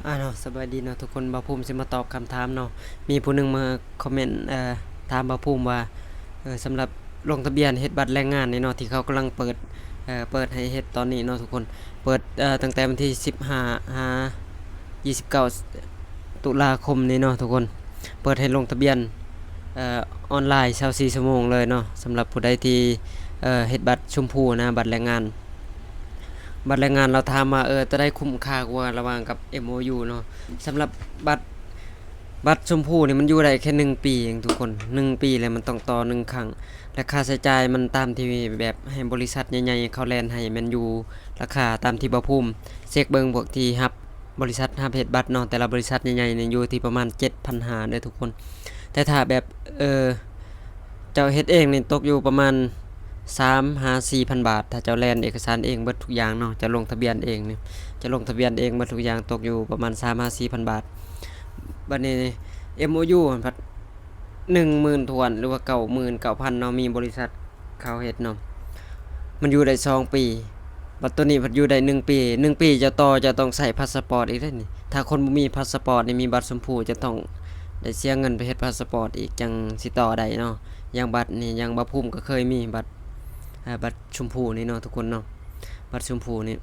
ອ່າເນາະ ສະບາຍດີເນາະທຸກຄົນ, ບ່າວພູມຊິມາຕອບຄຳຖາມເນາະ. ມີຜູ້ໜຶ່ງມາຄອມເມັນ ເອີ ຖາມບ່າວພູມວ່າ ເອີ ສຳລັບລົງທະບຽນເຮັດບັດແລງງານນີ້ເນາະ ທີ່ເຂົາກຳລັງເປີດ ເອີ ເປີດໃຫ້ເຮັດຕອນນີ້ເນາະທຸກຄົນ, ເປີດ ເອີ ຕັ້ງແຕ່ວັນທີສິບຫ້າ ຫາ ຊາວເກົ້າ ຕຸລາຄົມນີ້ເນາະທຸກຄົນ, ເປີດໃຫ້ລົງທະບຽນ ເອີ ອອນລາຍ ຊາວສີ່ຊົ່ວໂມງເລີຍເນາະ. ສຳລັບຜູ້ໃດທີ່ ເອີ ເຮັດບັດຊົມພູນະ ບັດແລງງານ ບັດແລງງານ ລາວຖາມວ່າ ເອີ ໂຕໃດຄຸ້ມຄ່າກວ່າລະຫວ່າງກັບ ເອັມໂອຢູ ເນາະ. ສຳລັບບັດ ບັດຊົມພູນີ້ມັນຢູ່ໄດ້ແຄ່ໜຶ່ງປີເອງທຸກຄົນ, ໜຶ່ງປີແລ້ວມັນຕ້ອງຕໍ່ໜຶ່ງຄັ້ງ ແລະ ຄ່າໃຊ້ຈ່າຍມັນຕາມທີ່ແບບໃຫ້ບໍລິສັດໃຫຍ່ໆເຂົາແລ່ນໃຫ້ ແມ່ນຢູ່ລາຄາຕາມທີ່ບ່າວພູມເຊັກເບິ່ງ ພວກທີ່ຮັບ ບໍລິສັດຮັບເຮັດບັດເນາະ, ແຕ່ລະບໍລິສັດໃຫຍ່ໆນີ້ຢູ່ທີ່ປະມານເຈັດພັນຫ້າເດີທຸກຄົນ. ແຕ່ຖ້າແບບ ເອີ ເຈົ້າເຮັດເອງນີ້ຕົກຢູ່ປະມານສາມຫາສີ່ພັນບາດ, ຖ້າເຈົ້າແລ່ນເອກະສານເອງເບິດທຸກຢ່າງເນາະ, ເຈົ້າລົງທະບຽນເອງນີ້ ເຈົ້າລົງທະບຽນເອງເບິດທຸກຢ່າງ ຕົກຢູ່ປະມານສາມຫາສີ່ພັນບາດ. ບັດນີ້ ເອັມໂອຢູ ຫັ້ນພັດໜຶ່ງໝື່ນຖ້ວນ ຫຼືວ່າເກົ້າໝື່ນເກົ້າພັນເນາະ, ມີບໍລິສັດເຂົາເຮັດເນາະ, ມັນຢູ່ໄດ້ສອງປີ. ບັດໂຕນີ້ພັດຢູ່ໄດ້ໜຶ່ງປີ, ໜຶ່ງປີເຈົ້າຕໍ່ ເຈົ້າຕ້ອງໃຊ້ພາສະປອດອີກເດ້ນີ້. ຖ້າຄົນບໍ່ມີພາສະປອດນີ້ ມີບັດຊົມພູ ຈະຕ້ອງໄດ້ເສຍເງິນໄປເຮັດພາສະປອດອີກ ຈັ່ງຊິຕໍ່ໄດ້ເນາະ. ຢ່າງບັດນີ້ ຢ່າງບ່າວພູມກໍເຄີຍມີບັດ ເອີ ບັດຊົມພູນີ້ເນາະທຸກຄົນເນາະ, ບັດຊົມພູນີ້